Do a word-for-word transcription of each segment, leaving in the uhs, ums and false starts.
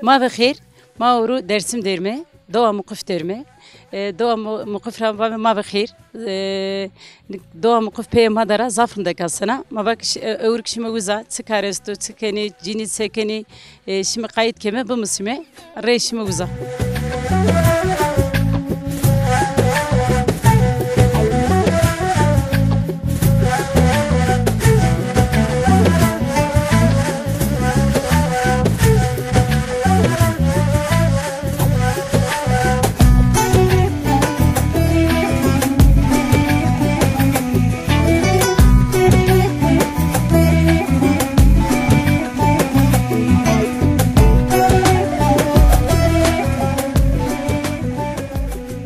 Ma ve xêr, ma ewro Dersim derme, dewa Muqif derme. E, dewa Mu-, Muqif ra vame ma ve xêr. E, dewa Muqif peyê ma de ra zaf rindek asena. Ma va ki şi-, e, ewro ki şime uza, çi kar esto, çi kenê, cinî se kenê, e, şime qayît keme, bimusime, rê şime uza.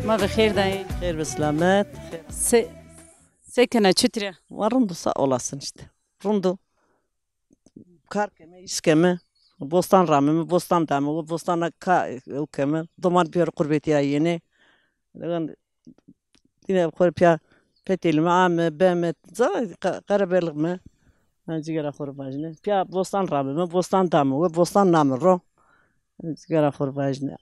Ma ve xêr dayê. Xêr ve selamet. Se, se kena, çitur a? Va rind o, sağ olasın işte. Rind o. Kar keme, îş keme. Bostan rameme, bostan dame, o bostana ka ew keme. Doman pêro qurbetî ra yenê. Dîne xo rê pîya petelîme, ame, beme, za qe-, qerebelix me. Ha, cigera xo rê vajîne. Pîya bostan rameme, bostan dame, we bostan name ro. Cigera xo rê vajîne.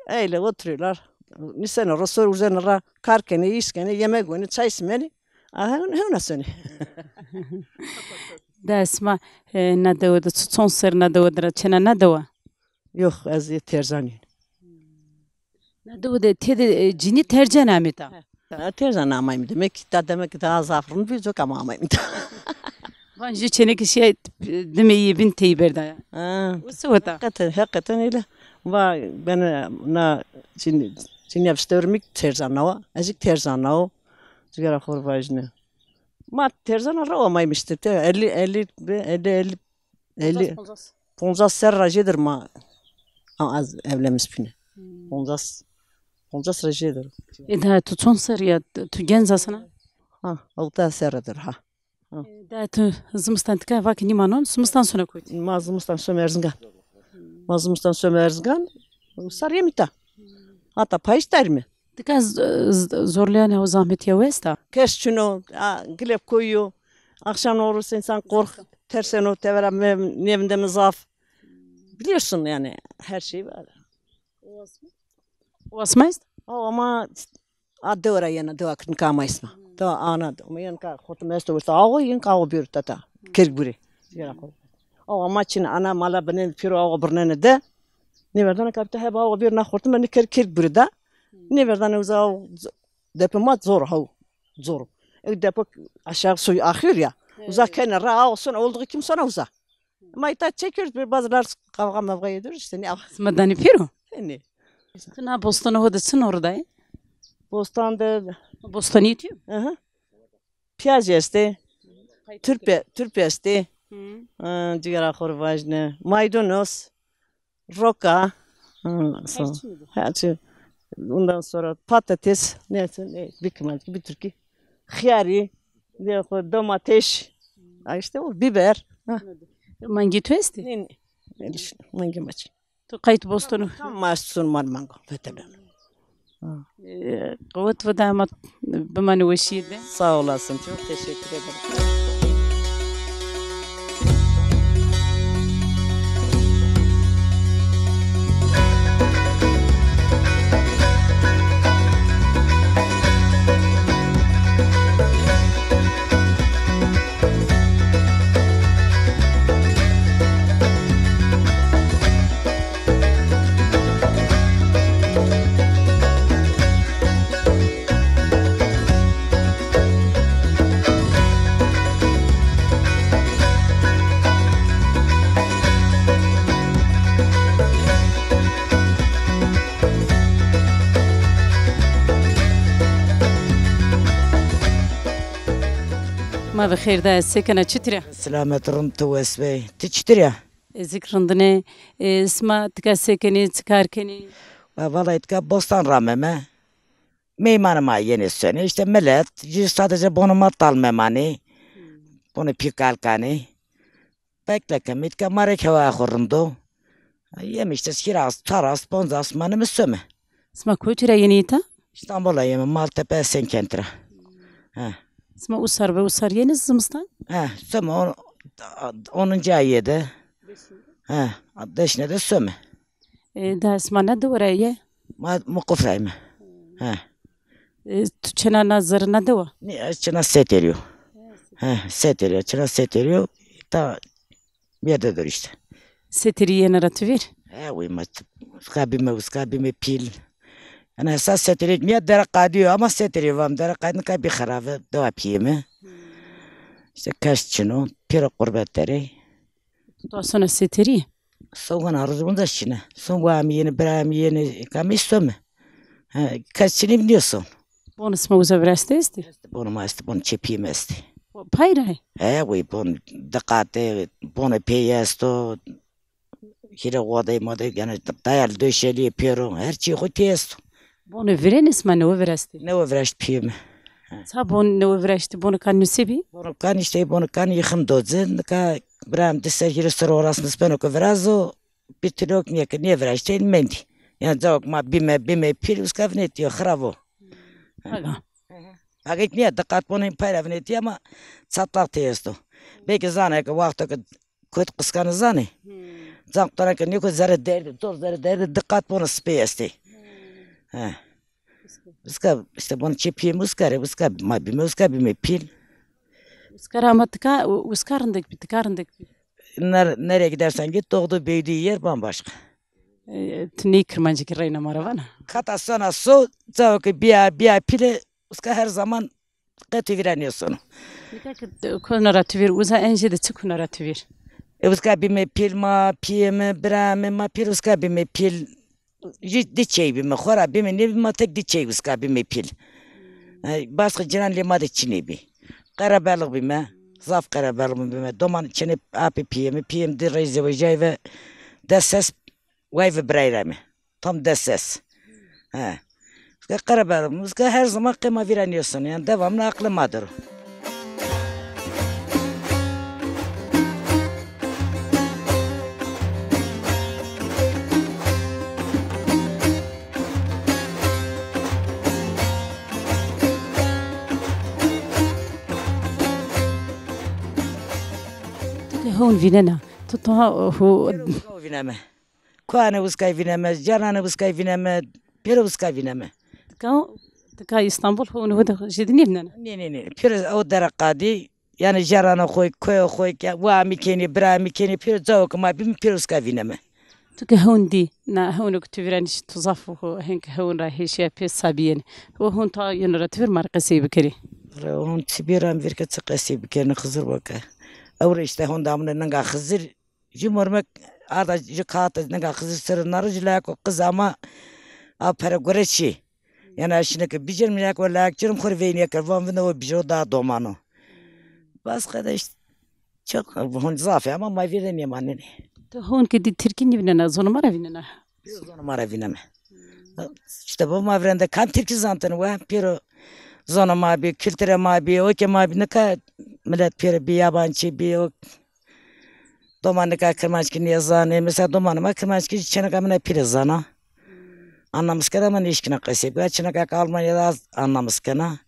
Öyle oturuyorlar. Nisene ro, sor urzene ra, kar kenê, îş kenê, yemek wenê, çay simenê. A, hewn-, hewna sonê. Da sima, e, na dewe de, çi-, çond serr na dewe de ra çena na dewe? Yok, ez yê Terzan yen. Na dewe de tede, e, cinî Terzan amê ta? Ha, Terzan amayîme demek, ta demek daha zaf rind bî, coka ma amayîme ta. Van jû çênekê şîye, e, dime yê bîn tey berdaya. Ha. O se weta? Heqeten, heqeten öyle. Va bena na cinî, cinîya vistewrî mi Terzan nawa, ez kî Terzan nawo. Cigera xo rê vajîne. Ma Terzana rewa mayîme işte. Te elli, elli, elli, elli, elli, poncas, poncas. Poncas serr ra jêder ma, a, ez evlenmiş bîne. Hmm. Poncas, poncas ra jêder. E, da tu çond serrî ya, tu genc asena? Ha, hewta serre der ha. Ha. E, da tu zimistan tika va ki nîma non, zimistan sona kotî? Ma zimistan some Erzingan. Ma zimistan some Erzingan. Sarîyeme ta. Hata payîz tarîme. Tika z-, z-, zorlayan o, zahmetîya o esta? Kes çin o, a, gilep koyî yo. Akşam olursa insan kork, terseno, tevera me-, nêvindeme zaf. Biliyorsun yani, her şey var. O asma est? O ama a dewe ra yena, dewa ki nika ama isma. Dewa ana, dewa, ama yena ka xortime esto, wesa awo, yena ka awo bêro tata. Kerg bure. Yena ko. Awo ama çin, ana mala binen, pêro awo birnene de. Nêverdana kapta heba awo bêro na xortime, ne ker-, kerg bure da. Nêverdana uza, depe ma zor haw. Zor. E, depe aşağı suyu akıyor ya. Uza kene ra awo sona, olduğu kim sona uza. Ama ita çekiyoruz, bir bazılar kavga mavga ediyoruz işte, ne yapalım? Sima danî pêro? Ne? Tu na bostana ho de çi nor dayê? Bostan de... Bostanî tu? Hı hı. Piyaz estê, turpe, turpe estê. Hı. Hı, cigera xo rê vajîne. Maydanoz, roka. Hı, so-, her şey. Ondan sonra patates, neyse, ne, bir kımaç, bir türkü. Xiyarî, ne, domates. Ha, işte o, biber. Ha. Mangê tu estê? Ne, ne. Ne düşün, mangê maç. Tu qayt bostonu. Tam maç sun mar mango, veteran. Ha. E, qewet ve daima bimanê weşîye de. Sağ olasın, çok teşekkür ederim. Ma ve xêr de, se kena, çitur a? Selamet, rind, tu wes bey. Ti çitur a? Ez kî rindine. E, sima tika se kenê, çi kar kenê? Wa, vallahi tika bostan rameme. Meymanê ma yenê sonê. İşte millet, jü sadece bonê ma tal memanê. Bonê pî kal kanê. Bekle keme, îtka ma rê kewaya xo rind o. Yeme işte hîrê as, çar as, ponc as maneme some. Sima kotî ra yenê îta? İstanbul ra yeme, Maltepe Esenkent ra. Ha. Sima usar ve usar yenê zimistan? Ha, some on, onuncu ayê de. He, deşne de some. E, da sima ne dewe ra ye? Ma muquf ra yîme. He. E, tu çina na zerre ne dewe? Nê, ez çina Seterî yo. He, Seterî yo, çina Seterî yo. Ta bir yerde dur işte. Seterî yena ra tu vîr? He, uy ma t-, uska bîme, uska bîme pîl. Yani esas Seterî, niya Dere Qadî yo ama Seterî vam, Dere Qadî nika bî xerabe, dewa pîyê mi. İşte kes çin o, pêro qurbet derê. Tu da sona Seterî? Son wina roj winda şine. Son wa mi yeni, bira mi yeni, kamî some. Ha, kes çinî nêson. Bonê sima uza virastî estî? Bonê ma estî, bonê çê pîyê mi estî. Pay ra? He, wê bon diqatê, bonê pey esto. Hîrê odey modey, yani dayal döşelî pêro, her çî xo tê esto. Bonê virênê sima newe viraştî? Newe viraşt pîyê mi. Ça bon newe viraştî, bonê kan nusê bî? Bonê kan işte, bonê kan yıkım doze, nika biram di ser hîrê ser oras nispeno ke virazo, bir türlü ok niye ke niye viraştê mendî. Yani cawok ma bîme, bîme pîl uska vinetîyo, xiravo. Aga. Aga niye diqat bonê pay ra vinetî ama çatlak tê esto. Belki zane ke wexto ke Kot qiskanê zanê. Can qutana ke nêko zerre derdî, zor zerre derdî, diqat bonê sipey estê. He. Uska, işte bonê çê pîyê mi uska rê, uska ma bîme, uska bîme pîl. Uska ra ama tika, uska rindek bî, tika rindek bî. Ner-, nereye gidersen git, doğduğu büyüdüğü yer bambaşka. E, tu ney kirmancî kî reyna ma ra vana? Kata sona so, cao ke bîya, bîya pîle, uska her zaman Qetî vîra nêsono. Nika ke kuna ra tu vîr, uza en jêde çi kuna ra tu vîr? E, uska bîme pîl ma, pîyê mi, bira mi, ma pîl uska bîme pîl. Jû di çey bîme, xora bîme nêbîme, ma tek di çey uska bîme pîl. E, basqê ciran lê ma de çinê bî. Qerebelix bîme, zaf qerebelix bîme. Doman çinê apê pîyê mi, pîyê mi di rey zewejay ve des ses Vay ve birayra mi. Tam des ses. He. Uska qereber, uska her zaman qê ma vîra nêsono. Yani devamlı aklê ma der o. Tu ke hewn vînena, tu ta hu... Vîneme. Koane uskay vîneme, cerane uskay vîneme, pêro uskay vîneme. Tika, tika Îstanbul ho, ho de jêde nêvînena? Nê, nê, nê. Pêro o Dere Qadî, yani cerane xo, koyo xo, wa mi kenî, bira mi kenî, pêro cawo ke ma bîme, pêro uska vîneme. Tu ke hewn dî, na hewno ke tu vîra nîşî, tu zaf ho, henk hewn ra hêşîya pê sabîyenî. O hon ta yeno ra tu vîr ma rê qesey bikerî. Re hon çi bî ra mi vîr ke çi qesey bikerî, Xizir bo ke. Ewro işte hon damine ninga Xizir, Jû mormek arda jû kağıt ninga Xizir ser o naro, jû layeko qiz ama a pere gore çî. Yani ez şine ke bicêrim, layeko layek cêrim, xo rê vey nêkerd. Van vinde o bicêro da domano. Bas qede işte çok hon zaf ê ama ma vîr de nêmanenê. Tu hon ke dî tirkî nêvînena, zonê ma ra vînena? Zonê ma ra vînena. İşte bo ma virende kam tirkî zanten we, pêro zonê ma bî, kulturê ma bî, okê ma bî, nika millet pêro bî, yabancı bî, o Doman nika kirmanckî nêzanê. Mesela domanê ma kirmanckî, çêneka mina pîle zana. Anlamis kena ama nêşkîna qesey bika. Çêneka ke Almanya de az anlamis kena.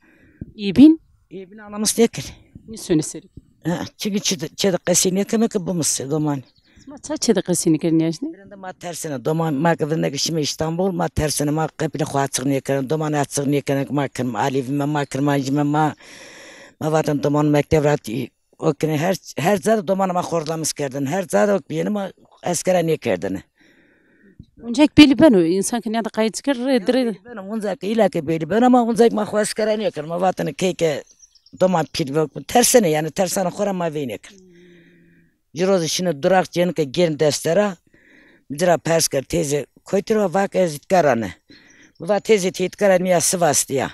Ê bîn? Ê bîn anlamis nêkenê. Nîsonê serî. Ha, çünkü çê de, çê de qesey nêkeme ke bimisê domanî. Ma ça çê de qesey nêkenê nîyajnê? Virende ma tersene. Doman ma ke virende ke şîme Îstanbul, ma tersene. Ma qepîlê xo açıq nêkena. Domanî açıq nêkena ke ma kirm-, alevî me, ma kirmancî me, ma, ma vaten doman mekteb ra O kine her, her ca de domanê ma xordamis kerdêne. Her ca de o bîyêne ma eskera nêkerdêne. Uncak belî beno, însan ke nîyade qayît kerd, rê dirê. Belî beno, uncak îla ke belî beno ama uncak ma xo eskera nêkerd. Ma vatêne key ke doman pîl bî, tersêne, yanî tersanê xo ra ma vey nêkerd. Ci roze şîne duraq, cênike gêrm deste ra, ci ra pers kerd, teyze, kotî ra? Va ke ez îtke ra ne. Mi va teyze, ti îtke ra nîya, Sivas de ya.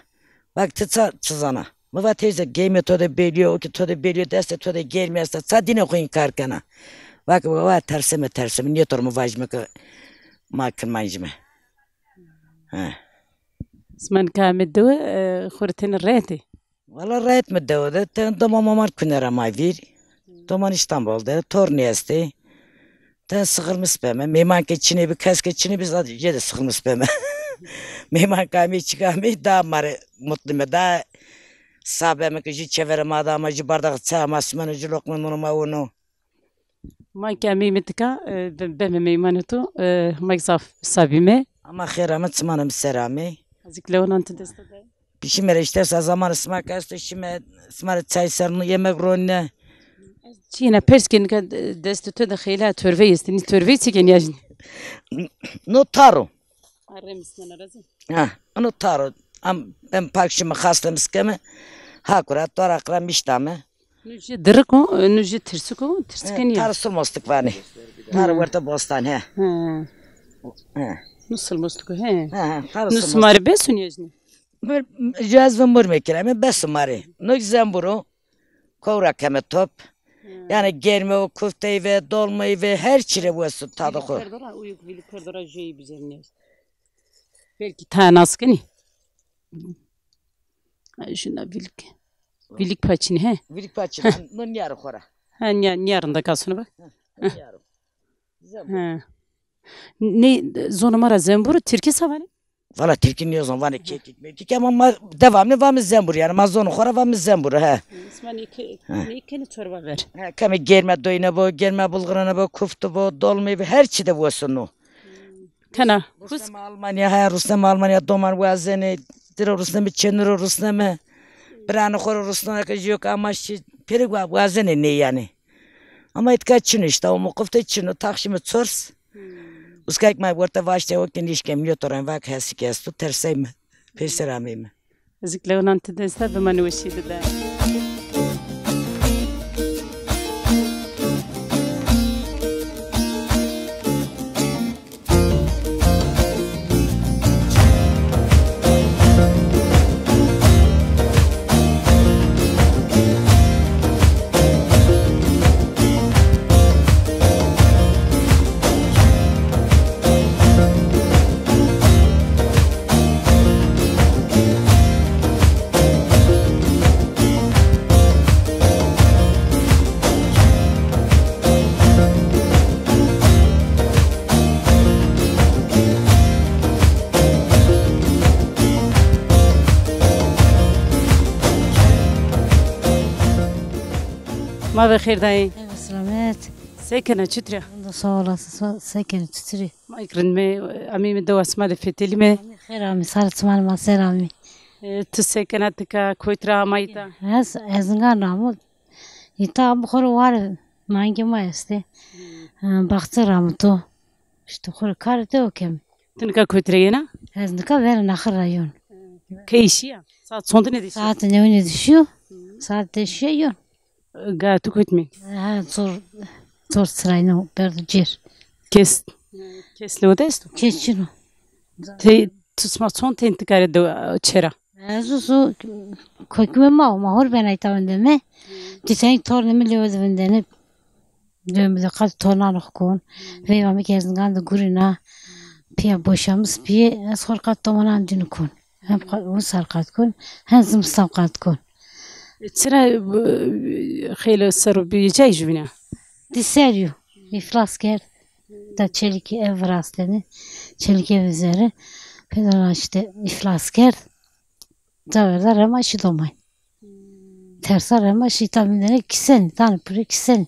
Va ke ti ça, çi zana? Mi va teyze, geymê to de belî yo, o kî to de belî yo, destê to de gêrmî esta, ça dînê xo înkar kena? Va ke wa terseme, terseme, nêtor mi vajîme ke ma kirmancîme. He. Sima nika ame dewe, e, xo rê tenê rehet ê? Wela rehet mi dewe de, ten doman moman kune ra ma vîr. Doman Îstanbul de, tornî estê. Ten sixirmis beme. Meyman ke çinê bî, kes ke çinê bî, zaf jêde sixirmis beme. Meyman ke amey, çik amey, daha ma rê mutlu me, daha sa beme ke jû çeverê ma de ama, jû bardaxê çay ama sumeno, jû loqmê mûnê ma wono. Ma ke ameyme tika, e, be-, beme meymanê to, e, ma zaf wisa bîme. Ama xêr ame, çimanê mi ser amey. Ez kî lewanan ti dest de. Bişîme re îşte sa zamanê sima ke esto şîme, sima rê çay serno, yemek ronîne. Çîyêna pers ke nika destê to de xeylê torvey estê, nî torvey çi kenî ya jî? No tar o. Arre mismana razî. Ha, ino tar o. Am ben pak şîme xaste mi skeme. Ha kura tora qira miştame. Nu jê dirik o, nu jê tirsik o, tirsike nîya. Tar silmostik vanê. Tar wertê bostan he. He. He. Nu silmostik o he. He, he, tar silmostik. Nu sima rê bes o nîya jî? Mur, ju ez ve murmê kireme, bes o ma rê. No zembur o. Kowra keme top. Yanî germe o, kuftey ve, dolmey ve, her çî rê wes o tadı xo. Vili kerdora, uyuk vili kerdora jêyî bizerine. Belkî ta nas kenî. Ay, şuna vilik. Vilik paçini he. Vilik paçini. No niyarı xora. Ha, niya, niyarın da kasını bak. Niyarı. Zembur. Ha. Ne, zonê ma ra zemburu, tirkî sa vanê? Valla tirkî nêzon, vanê kekik mekik ama ma devamlı vame zembur, yanî ma zonê xora vame zembur he. Sima nêke-, nêkenê çorba ver. He, keme germe doyne bo, germe bulgurane bo, kuftu bo, dolmê bo, her çî de wes o no. Kena. Rusneme Almanya, he, rusneme Almanya, doman wazenê, diro rusneme, çêniro rusneme. Biranê xo ro rusneme ke jîyo ke ama şî pêrik wa-, wazenê nê yanî. Ama îtka çin o îşte, o muqifte çin o, taxşîme çors. Uskayk ma wertê vaştê o ke nîşkeme, nîyo to ra va ke hesî ke esto, terseyme, peyser ameyme. Ez kî lewanan ti dest de, bimanê weşîye de. Ma ve xêr dayê. Eve selamet. Se kena, çitur a? Sağ olasın, sağ, se kena, çitur î? Ma îk rind me, ameyme dewa sima de fetelîme. Amî xêr amî, sar çimanê ma ser amî. E, tu se kena, tika koyt ra ama îta? Ez, Erzingan ra amo. Îta amo xo ro warê mangê ma estê. E, baxçe ra amo to. Îşte xo ro karê dewe keme. Ti nika koyt ra yena? Ez nika verê naxir ra yon. Key şîya? Saet çondine de şîya? Saet newine de şîyo. Saet de şîya yon. Ga tu kotmî? Ha, zor, zor çirayno berdo cêr. Kes, kes lewde esto? Kes çin o. Te, tu sima çond tên ti karê de çera? Ez o so kokime ma o, ma hor bena îta vindeme. Ti sen tornê mi lewde vindene. Dömü de qat tornan xo kon. Veyva mi ke Erzingan de gurîna. Pîya boşamis bîye, ez xor qat domanan dînu kon. Hem qa-, wisar qat kon, hem zimistan qat kon. Çira, e, xeylê ser o bî, cay jûvîna? Di ser yo, îflas kerd. Da çelîkê ev virastenê, çelîkê ev zerre. Pêdana îşte îflas kerd. Ca verda rema şî domay. Tersa rema şî, ta vindene kîsenî, tanê pure kîsenî.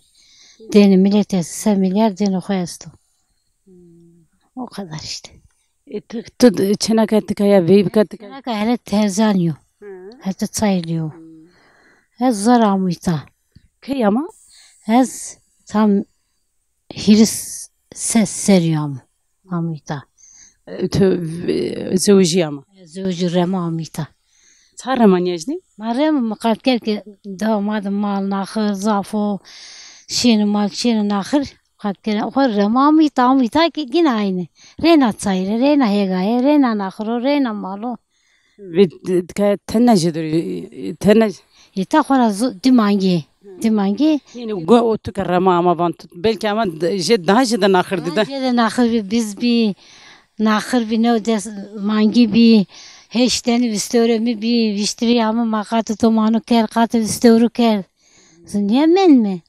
Dênê milet esto, se milyar dênê xo esto. O kadar işte. E, tu, tu çênaka tika ya, veyvika tika? Çênaka hele terzan yo. Hı. Hete çayirli yo. Hı. Ez zor amo îta. Key ama? Ez tam hîris ses serî amo. Amo îta. E, tu, e, zewicî ama? Zewicî rema amo îta. Ça rema nîyajnî? Ma rema mi qat kerd ke dewa ma de mal naxir zaf o. Şêne mal, şêne naxir. Qat kena, xo rema amo îta, amo îta ke gina aynî. Reyna çayire, reyna hêgaye, reyna naxiro, reyna malo. Ve ka tena jê de, tena. Îta xo ra zu-, di mangî, di mangî. Yanî go o tu ke rema ama van tu, belkî ama jê daha jê de naxir dî de. Daha jê de naxir bî, biz bî, naxir bî, new des mangî bî, heşt tenî vistewrê mi bî, vîştirî ama ma qat domanu kerd, qat vistewru kerd. Zî nîye menme?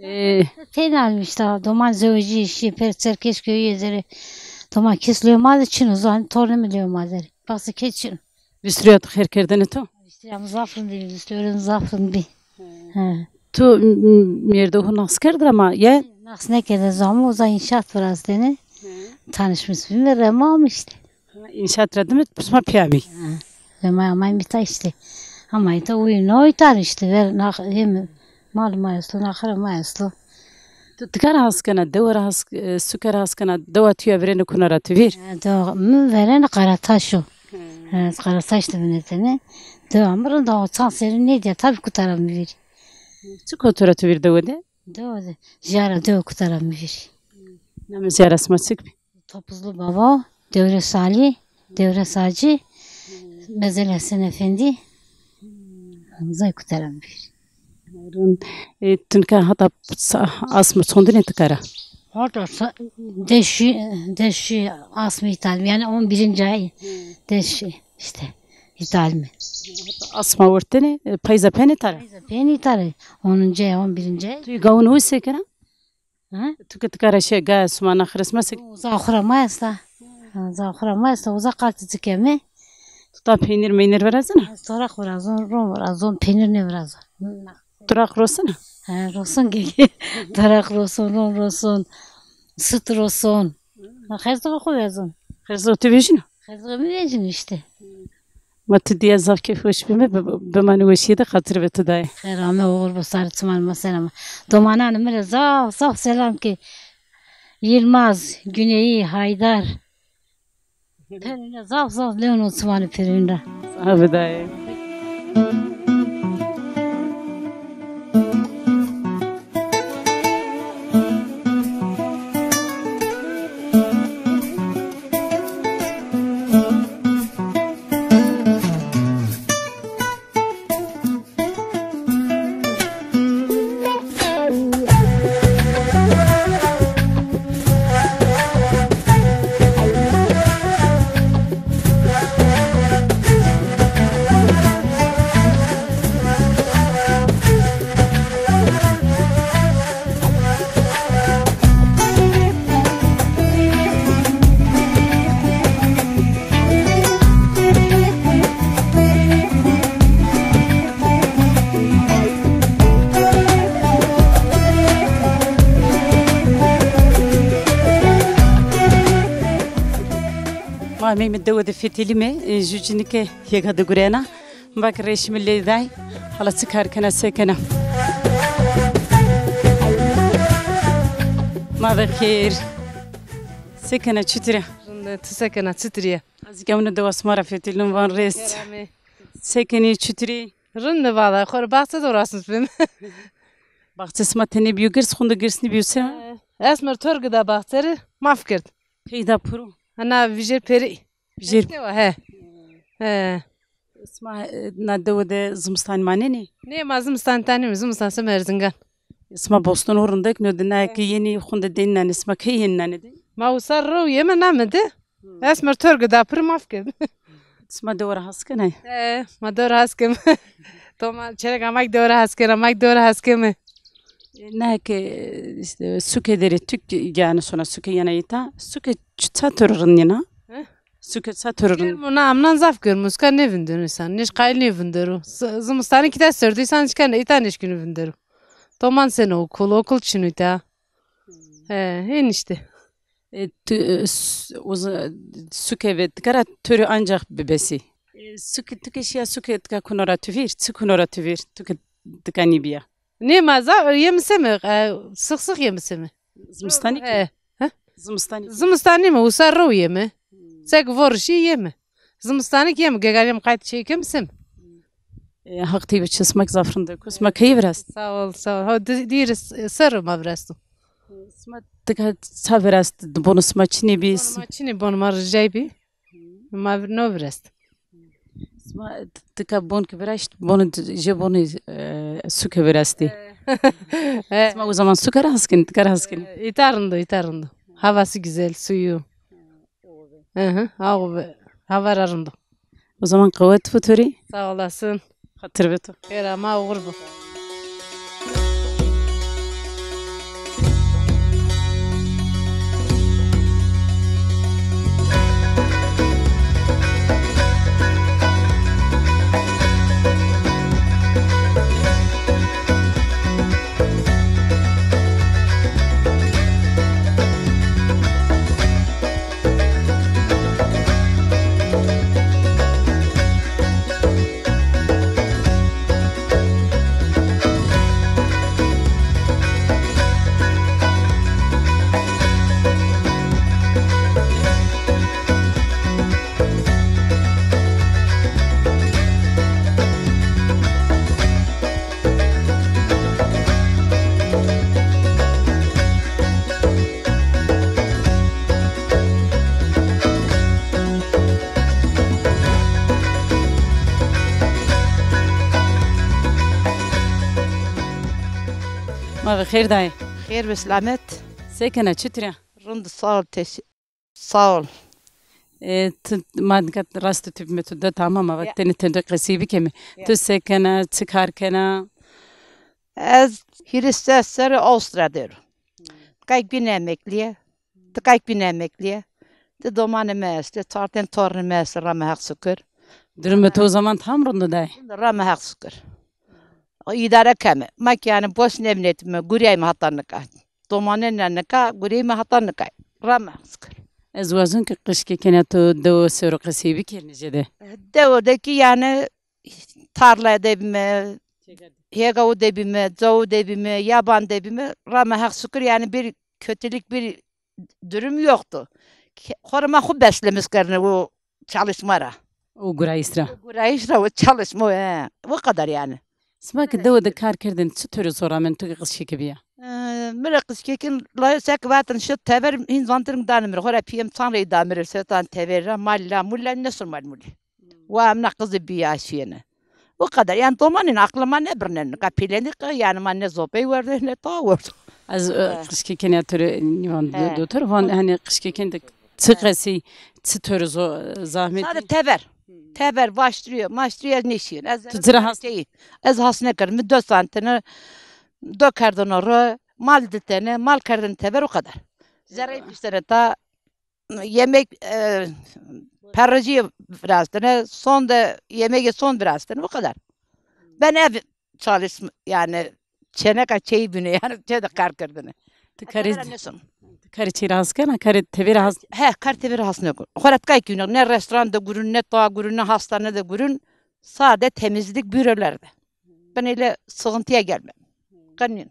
E, têna îşte, doman zewicî, şî pêr Çerkezköyî zerre. Doman kes lewê ma de çin o, zanî tornê mi lewê ma der ê. Baxsê kes çin o. Vîstiriya tu xêr kerdene to? Vîstiriya mi zaf rind bî, vîstiriya mi zaf rind bî. He. Tu m-, m-, mêrdê xo nas kerd ra ma ye? Aslında kede zamu uza inşaat virazdene. Tanışmış bime, rema ama işte. Ha, inşaat ra dime sima piyami. Ha, rema ama mita işte. Ama ita uyu no itar işte. Ver nah hem mal maestro, nahre maestro. Tu tikar has kena, dewa ra has, e, suke ra has kena, dewa tuya verene kuna ra tu vir. Ha, dewa mi verene Karataşo. Ha, Karataş de binetene. Dewa mi rinda o çan seri ne diye tabi kutara mi vir. Çi kotora tu vir dewa de? Dewa de. Jara dewa kutara mi vir. Name jara sima çik bi? Topuzlu Baba, Dewres Ali, Dewres Hacı, Mezel Hesen Efendi, Hamza Kuteran bir. Rin, e, tunka hata sa-, asmı sondine tikara? Hata sa-, deşi, deşi asmı ithal, yani on birinci ay deşi işte ithal mi? Asma ortene, e, payza peni tara? Payza peni tara, onuncu ay, on birinci ay. Tu gavun o sekera? Ha? Tu ke tikara şe ga suma na xresma se. Uza xura ma esta. Uza xura ma esta, uza qartı tikeme. Tuta peynir meynir verazına? Toraq virazon, ron virazon, peynir ne virazon. Toraq rosına? Ha, roson gege. Toraq roson, ron roson, süt roson. Na xerzo xo vezon. Xerzo tu vejino? Xerzo mi vejino işte. Ma tu diye zaf keyfweş bime, bi-, bimanê weşîye de xatir ve tu daye. Xêr ame, oxir bo, sarê çiman ma ser ame. Domananê mi rê zaf zaf selam ke. Yilmaz, Güneyî, Haydar. Perîne zaf zaf lewno çimanê perîn ra. Sana bi daye. Ma meyme dewe de fetelîme, e, ju cinîke yega de gurena. Ma ke reşîme leyday, hala çi kar kena, se kena? Ma ve xêr. Se kena, çitur a? Rinde, tu se kena, çitur a? Ez kewne dewa sima ra fetelînim, van rêz. Keremê. Se kenî, çitur î? Rinde valla, xo rê baxçe de uğraşmış bim. Baxçe sima tenê bîyo girs, xunde girs nîbîyo se? E, ez mi rê torge da baxçe rê, maf kerd. Peyda piro? Hana vijêr perî. Vijêr. Eşkewa, he. He. Sima, e, na dewe de zimistanî manenî? Nê, ma zimistanî tanîme, zimistan sime Erzingan. Sima boston o rindek no de, na ke yenî xunde deynî nanê, sima key yenî nanê de? Ma usa rew yeme name de. Hı. Ez mi rê torge da pir, maf ke. Sima dewe ra has kenay? He, ma dewe ra has kem. To ma çerek amak dewe ra has kena, amak dewe ra has keme. E, na ke, işte, suke derê tu ke yanî sona suke yena îta, suke ç-, ça to rê rind yena? He? Suke ça to rê rind? Germ o, na amnan zaf germ o, suka nêvindero însan, nêş qayîl nêvindero. Z-, zimistanî ke îta serdî, însan şikena îta nêşkîno vindero. Doman seno, okul, okul çin o îta. He, hên işte. E, tu, e, s-, uza-, suke ve tikara to rê ancax bibesî. E, suke, tu ke şîya suke tika kuno ra tu vîr, çi kuno ra tu vîr, tu ke tika nîbîya? Nê, ma za-, yeme seme, e, six six yeme seme. Zimistanî kî? He. He? Zimistanî kî? Zimistanî mi, usa rew yeme. Hmm. Sek vorişî yeme. Zimistanî kî yeme, geganî yeme qayt şey keme seme. E, Haq tey bi çi, sima kî zaf rindek o. Sima keyî virast? Sağ ol, sağ ol. Ha, di-, dîrê s-, serrî ma virasto. Sima tika ça virast, bonê sima çinê bî? Bonê ma çinê, bonê ma ricay bî. Ma vir-, no virast. Sima tika bon kî viraşt, bonê d-, jê bonê, e, suke virastî. He. Sima o zaman suke ra has kenî, tika ra has kenî? E, îta rind o, îta rind o. Havası güzel, suyu. Hı hı, aw be. Hava ra rind o. O zaman qewet bo to rê. Sağ olasın. Xatir be to. Xêr ama, oxir bo. Ma ve xêr dayê. Xêr ve selamet. Se kena, çitur a? Rind, sağ ol, teş-, sağ ol. E, tu, ma nika rast tu bime tu de tamam, ama tenê tenê qesey bikeme. Tu se kena, çi kar kena? Ez hîris serrî Avusturya der o. Qey bîne emekliye. Ti qey bîne emekliye. Ti domanê mi estê, çar tenê tornê mi estê, rame Heq şukir. Durumê to o zaman tam rind o dayê? Rame Heq şukir. O îdare keme. Ma ki yanî boş nêvinetîme, gureyme heta nika. Domanê nê nika, gureyme heta nika. Rame Heq şukir. Ez wazon ke qijkê kena to dewe ser o qesey bikerîne jêde. Dewe de ki yanî tarlaya de bîme, hêgawu de bîme, cawu de bîme, yaban de bîme, rame Heq şukir, yanî bir kötülük, bir durum yoktu. Ke-, xo rê ma xo beslemiş kerdine o çalışma ra. O gurayîş ra. O gurayîş ra, o çalışma, he. O kadar yanî. Sima ke dewe de kar kerdin, çi to rê zor amên, tu ke qijkêke bîya? E, mi rê qijkêkin, la seke vatin şi tever, hîn zantirin danê mi rê. Xora pîyê mi çand rey da mi rê, setan tever ra, mal la, mul la, nêşon mal mul. Wa emna qizî bîya şîyêne. O kadar. Yanî domanên aqlê ma nêbirnenê. Nika pîlenî qe, yanî ma ne zopey werdo, ne tawa werdo. Ez, e, qijkêkenê to rê nîvan do-, dotor, van, hanî qijkêken de çi qesey, çi to rê zo-, zahmetî? Sade tever. Tever, vaştirîyo, maştirîyo ez nêşîyên. Ez tu ci ra has- şey, ez has nêkerd. Mi do santine, do kerdêne ro, mal di tenê, mal kerdêne tever, o kadar. Zerrey vistêne ta, yemek, e, perricîye virastêne, son de yemegê son virastêne, o kadar. Ben ev çalış, yanî çêneka çêyî bîne, yanî çê de kar kerdêne. Ti karê, ti karê çê ra has kena, karê tevê ra has? He, kar tevê ra has nêkon. Xora tkay kî ne restoran de gurun, ne tawa gurun, ne hastane de gurun. Sade temizlik bürolerde. Ben öyle sıkıntıya gelmem. Qe nîno.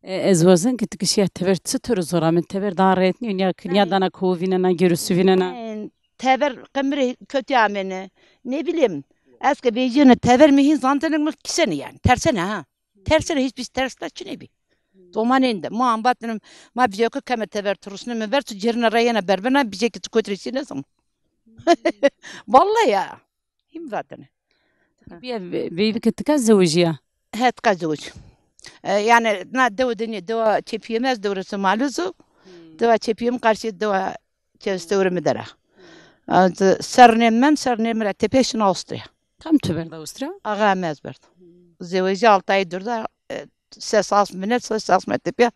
E, ez wazon ke ti ke şîya tever, çi to rê zor amên? Tever daha rahat nîyo, nîya, nîya dana kowu vînena, gerusû vînena? E, tever qe mi rê kötü amêne. Ne bileyim, ez ke vejîyêne tever mi hîn zantirin mi kisenê yanî. Tersêne ha. Tersêne, hiç biz tersla çinê bî. Domanên de. Ma ambatnim, ma vîdeo ke keme tever, turusne mi ver, tu cêrine ra yena berbena, bicê ke tu kotirê şî nêzan. Vallahi ya. Hîm vatene. Bîya ve-, veyvike tika zewicîya? He, tika zewicî. E, yanî na dewe de nîyo, dewa çê pîyê mi ez, Dewrêse Malûz o. Dewa çê pîyê mi qarşî dewa çê Dewrê mi der a. E, sernê mi, sernê mi ra tepîya şina Avustrîya. Kam tu berda Avustrîya? Axa mi ez berda. Zewicî altı ay durda, e, ses asmine, ses asme tepîya.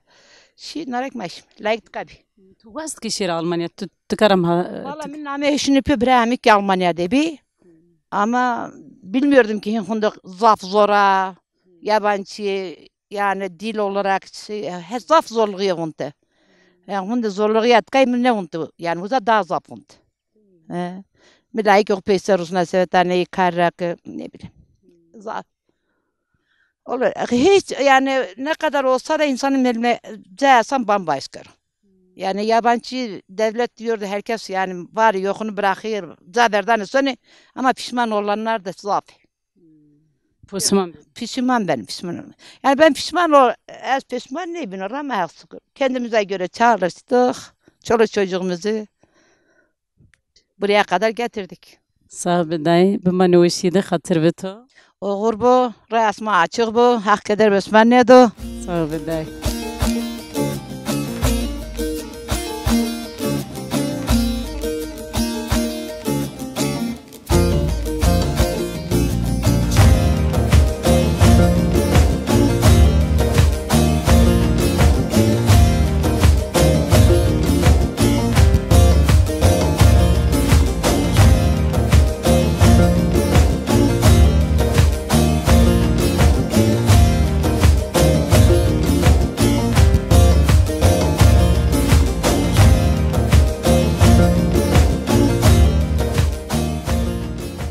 Şî narek meşim. Layik tika bî. Tu wast ke şêra Almanya, tu, tu kara ma, e, valla tu- min namê eşîne pê, birayê mi kî Almanya de bî. Ama bilmiyordum ki hîn hunde zaf zor a, yabancı, yani dil olarak şey, he, zaf zorluğu ya hunde. Yani hunde zorluğu ya tkay mi ne hunde, yani uza daha zaf hunde. He. Mi layik yok peyser rusna seveta ne kar ra ki, ne bileyim. Zaf. Olur. Hiç yani ne kadar olsa da insanın memle-, cayê hesan bambaşka. Yani yabancı devlet diyordu, herkes yani var yoğunu bırakıyor, ca verdanê sonê, ama pişman olanlar da zaf. Pişman. Pişman ben, pişman olmam. Yani ben pişman ol, ez pişman nêbîno, rame Heq şukur. Kendimize göre çalıştık, çoluk çocuğumuzu buraya kadar getirdik. Sax bi dayê, bimane weşîye de, xatir bi to. Oxir bo, rê esma açıq bo, Heq keder bi esma nêdo. Sax bi dayê.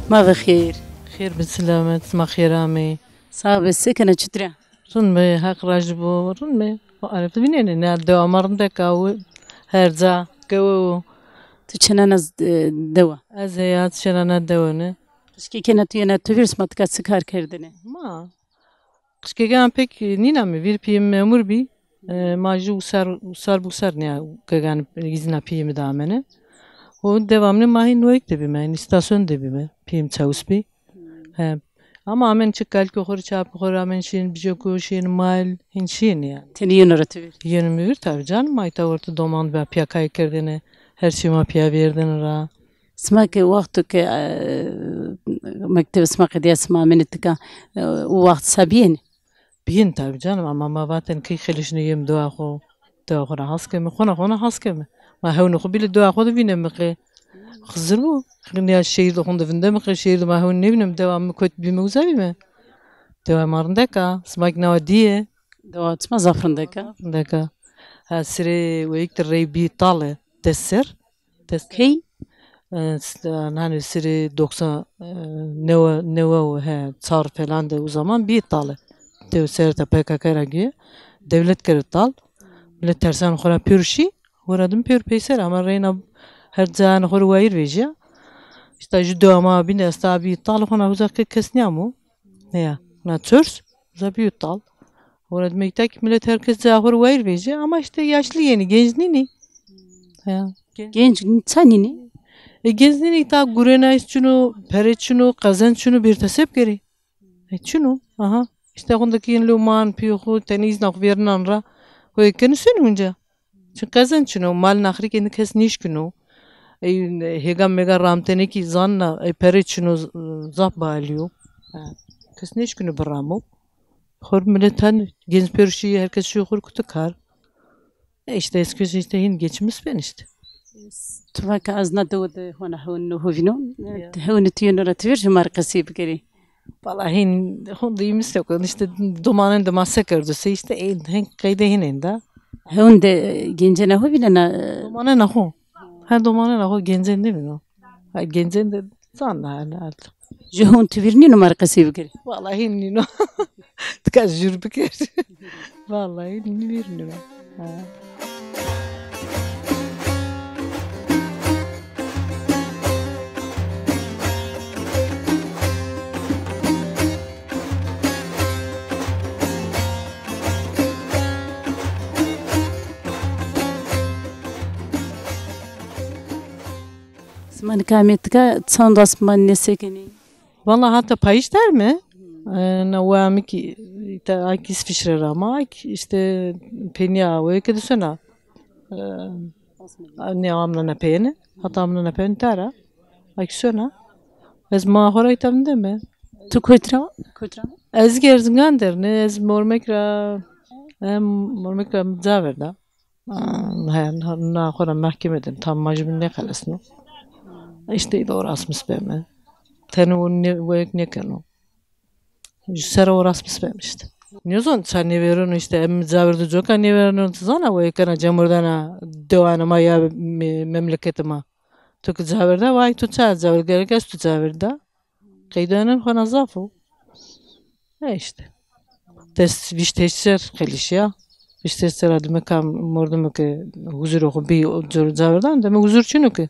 Ma ve xêr. Xêr bi silamet, ma xêr amê. Sax be, se kena, çitur a? Rind be, Heq rajî bo, rind be. O arif vînenê, ne dewa ma rindek a, her ca kewe o. Tu çinena z-, e, dewa? Ez heya çinena dewe ne. Qijkêkena tu yena tu vîr, sima tika çi kar kerdêne? Ma. Qijkêkena pek nîna mi, vîr pîyê mi memur bî. E, ma jû usar, usar bi usar nîya kegan îzna pîyê mi da amene. O dewa mi ne ma hîn noyik de bîme, hîn îstasyon de bîme, pîyê mi çawus bî. He. Ama amen çi kalkê xo rê, çapê xo rê amen şîn, bicekû şîn, mal, hîn şîn yanî. Tenî yeno ra ti vîr? Yeno mi vîr tabi canım, ma îta orta doman de pîya kay kerdêne, her çî ma pîya vêrdêne ra. Sima ke wexto ke, e, mektebe sima qedîya sima amenê tika, e, o wext sa bîyêne? Bîyên tabi canım, ama ma vatên key xelişnê yêm dewa xo, dewa xo ra has keme, xona xona has keme. Ma hewnê xo bîle dewa xo de vîneme qey. Xizir bo. Nîya şehîr de xo de vindeme qey, şehîr de ma hewn nêvîneme, dewa mi kot bîme uza bîme. Dewa ma rindek a, sima kî nawa dîye. Dewa sima zaf rindek a. Rindek a. Ha, sirê weyik de rey bî tale, des ser. Des- Key? E, s-, e, hani sirê doksan, e, newe, newe û he, çar falan de o zaman bî tale. Dew sereta P K K ra gîye. Dewlet kero tal. Milet tersan xo ra pêro şî. Xora dim pêro peyser ama reyna her cayanê xo rê wayîr vejîya. Îşte ju dewa ma bîne esta bî tal, xona uza ke kes nîyamo. Heya, na çors uza bîyo tal. Xora dim îta kî milet her kes caya xo rê wayîr vejîya ama îşte yaşlı yenî, genc nînî. Heya. Genc ça nînî? E, genc nînî îta gurenayîş çin o, pere çin o, qezenc çin o, bêrta se bikerî? E, çin o, aha. Îşte xo de kî yên lo man, pîyê xo, tenê îzna xo vêrnan ra. Xo ê kenê senî unca? Çin qezenc çin o, mal naxrî kî êndî kes nêşkîno. Ey, hêga mêga ramtene kî zanna, ey pere çin o, z-, zaf baalî yo. Ha, kes nêşkîno biramo. Xo rê milet hen, genc pêro şî, her kes şîyo xo rê kuto kar. E, îşte ez kî îşte hîn geçimis ben îşte. Tu va ke ez na dewe de hona hewnê ho vîno. Ya. Hewnê tu yeno ra ti vîr, ju ma rê qesey bikerî. Valla hîn hon de îmis yok. Îşte domanên de ma se kerdo se îşte, ê, hên qeyde hîn ênda. Hewn de, e, gencêna ho vînena, e, domanêna ho. Ha, domanêna ho, gencên nêvîno. Ha, gencên de zanna hani artık. Ju hewn ti vîr nîno ma rê qesey bikerî? Valla hîn nîno. Tika jûr biker. Valla hîn vîr nîno. Ha. Sima nika amê tika çend a sima nêse kenî? Valla hata payîş der mi? E, na wa mi kî, ita, ay kî İsviçre ra ma, ay kî îşte pênîya weyke de sona. E, ne amna na peyene, hata amna na peyene tara. Ay kî sona. Ez ma xo ra ita vindeme. Tu kotî ra? Kotî ra? Ez kî Erzingan der ne, ez Mormek ra, em, Mormek ra ca verda. He, na, na xo ra mehkeme de tam ma jûbîn nêxelesno. Îşte îda orasmis beme. Tenê o ne, weyek nêkeno. Ju ser orasmis beme îşte. Nêzon ça nêvêreno îşte, em ca verdo coka nêvêreno, ti zana weyekena cemordana dewanê ma ya me-, memleketê ma. Tu ki ca verda, vay tu ça ca verda, gerek ez tu ca verda. Qeydanên xona zaf o. E îşte. Des vîşt heşt ser xelişîya. Vîşt heşt ser a dime kam mordemo ke huzurê xo bî, o cor ca verdan, deme huzur çin o ke.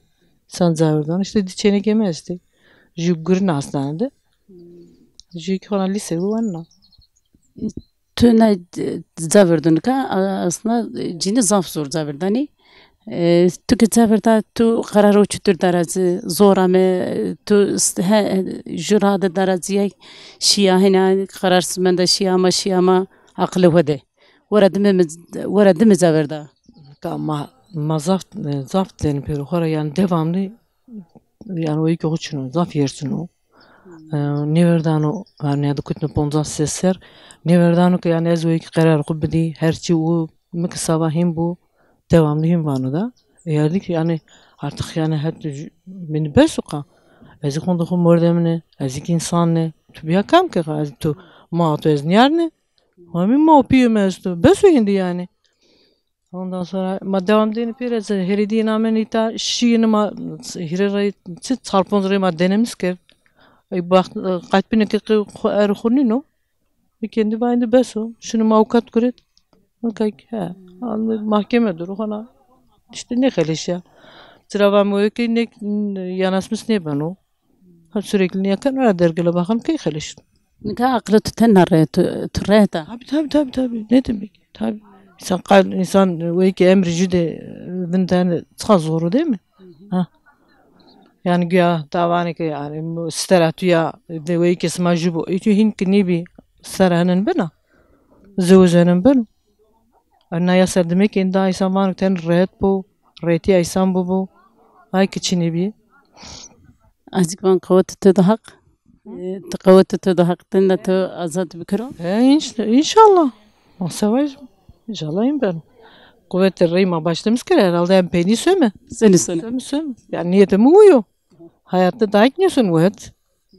Însan ca verdan. Îşte di çênekê mi estê. Ju gurin astane de. Ju kî xona lîse bi wanna. Tu na, e, ca verdo nika, a-, aslında, e, cinî zaf zor ca verdanî. E, tu ke ca verda, tu qeraro çutir dara ci, zor ame, e, tu st-, he, he, ju ra de dara ci ya şîya, hena qerar simenda şîya ama, şîya ama aqilê ho de. Wera dime mi, wera dime ca verda. Ka ma, ma zaf, e, zaf tenê pêro xo ra, yanî devamlı, yanî o yekî xo çin o, zaf yer çin o. E, nêverdano, yanî ya da kutno ponzas ses ser, nêverdano ke yanî ez weyî kî qerar xo bidî, her çî o, mi kî sava hîn bo, devamlı hîn vano da. E, erdî kî yanî artık yanî het ju-, beni bes o ka. Ez kî honde xo mordemine, ez kî însan ne. Tu bîya kam ke ka, ez tu ma tu ez nîyarne. Hemî ma û pîyê mi esto. Bes o hîndî yanî. Ondan sonra ma devam dêne pêre, ez herêdî ina men îta şîyêne ma hîrê rey, çi çar ponc rey ma denemis kerd. Ey baxt, qatbîne ke qey xo erê xo nîno. Ê kendî vayînde bes o. Şino ma avukat guret. Nika he. Alme mahkeme duru xona. Îşte nêxeleşîya. Cira va mi weyke ne, yanasmis nêbeno. Ha, sürekli nîya keno ra dergele baxan key xeleşno. Nika aqilê tu tena rê, tu, tu rê da. Tabii, tabii, tabii, tabii. Ne demek? Tabii. Însan qal, însan weyke emrî jû de vindene çiqa zor o değil mi? Ha. Yani güya tavanê ke yani steratuya de weyke sima jü bo. Ê tu hin ki nêbî, sera henen bena. Zewij henen beno. Naya ser demek ên da insan vano ten rehet bo, rehetiya insan bibo. Ay ki çinê bî. Azîk van qewetê to de heq. E, ti qewetê to de heq, tenda to azad bikiro. He, inş-, inşallah. Ma se vajim. İnşallah ên ben. Qewetê rey ma başlamış kere herhalde em peynî söme. Seni seni. Söme söme. Yani niyetê mi uyo. Hayatta daha ki nêson wet.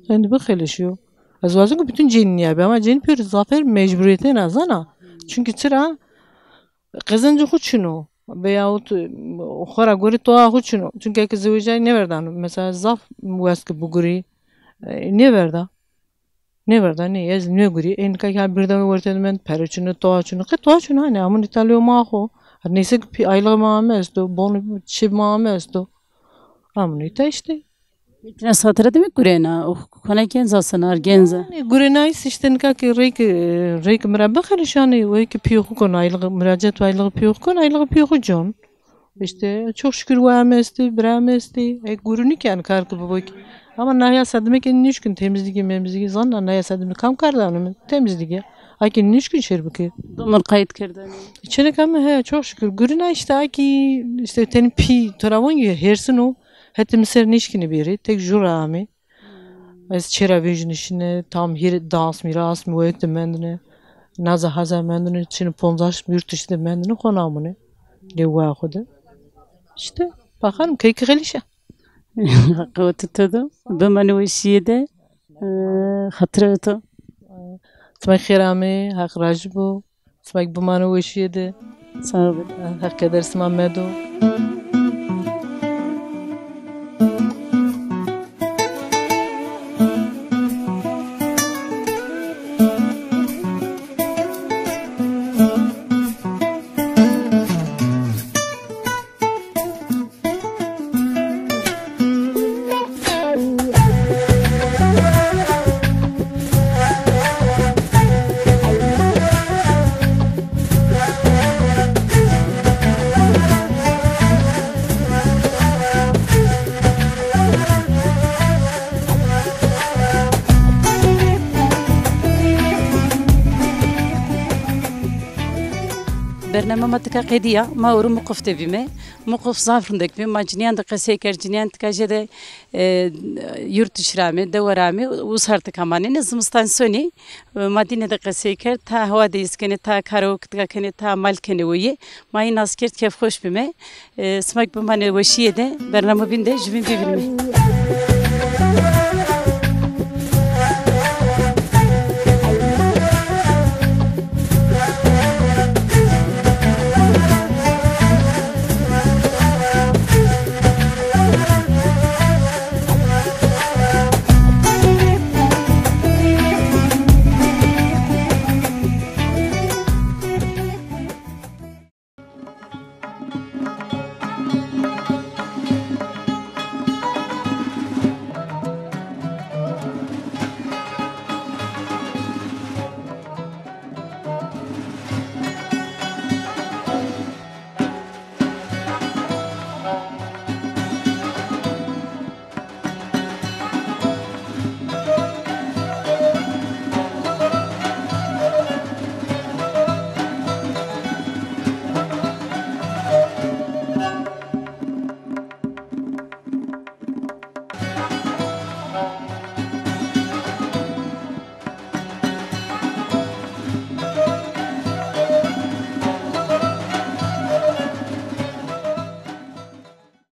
Endî bixelişîyo. Ez wazim ke bütün cênî nîya bî ama cênî pêro zafer mecburîyetên a zana. Çünkü çira? Qezencê xwu çin o. Veyahut, e, xwu ra gorî toa xwu çin o. Çünkü eke zewicayî nêverdano. Mesela zaf wes ke bigurî, e, nêverda. Nêverda, nê, ez nêgurî. Ê nika ke ha birden werte de mend, pere çin o, toa çin o. Qe toa çin o, hanî, amun îta lewê ma xo. Neyse ki pî aylığı ma ame esto, bonî çi ma ame esto. Amun îta işte. Tîna satre de mi gurena? O kona genza senar genza. Yani gurena işte nika ki reyk, reyk mi ra bixelişanî, o ki pîyê xwu kon aylığı, müracaat aylığı pîyê xwu kon, aylığı pîyê xwu con. İşte çok şükür waya mi estî, bira mi estî. E, gurunî ki yani kar ki bibo ki. Ama naya sedime ki nişkin temizligi, memizligi zanna naya sedime kam kar dano mi? Temizligi. Aki nişkin şer biki. Domon kayıt kerdene. Çene kam he, çok şükür. Guruna işte aki işte tenin pî to ra von ki hersin o. Hetê mi ser nişkinî bêrî. Tek jû ra amî. Ez çêra vejînişîne, tam hîrê di asmî, hîrê asmî wayîk de mendine. Naza haza mendine, çinî ponzaş yurt dışı de mendine, xo namune. Lê waya xo de. İşte, bakalım, keyki xelîşe. Qewetê to de, bimane weşîye de, e, xatirê to. Sima xêr amê, Haq rajî bo. Sima kî bimano weşîye de. Sağ olun. Heq keder sima medo. Bername ma tika qedîya, ma ewro Muqif de bîme. Muqif zaf rindek bî, ma cinîyan de qesey kerd, cinîyan tika jêde, e, yurt dışı ra amê, dewe ra amê, usar tika manenê, zimistan sonî, e, ma dîne de qesey kerd, ta hewa de îs kenê, ta karo tika kenê, ta mal kenê weyî. Ma yî nas kerd, kêfxweş bîme. E, sima kî bimane weşîye de, bername bîn de jûbîn bivînîme.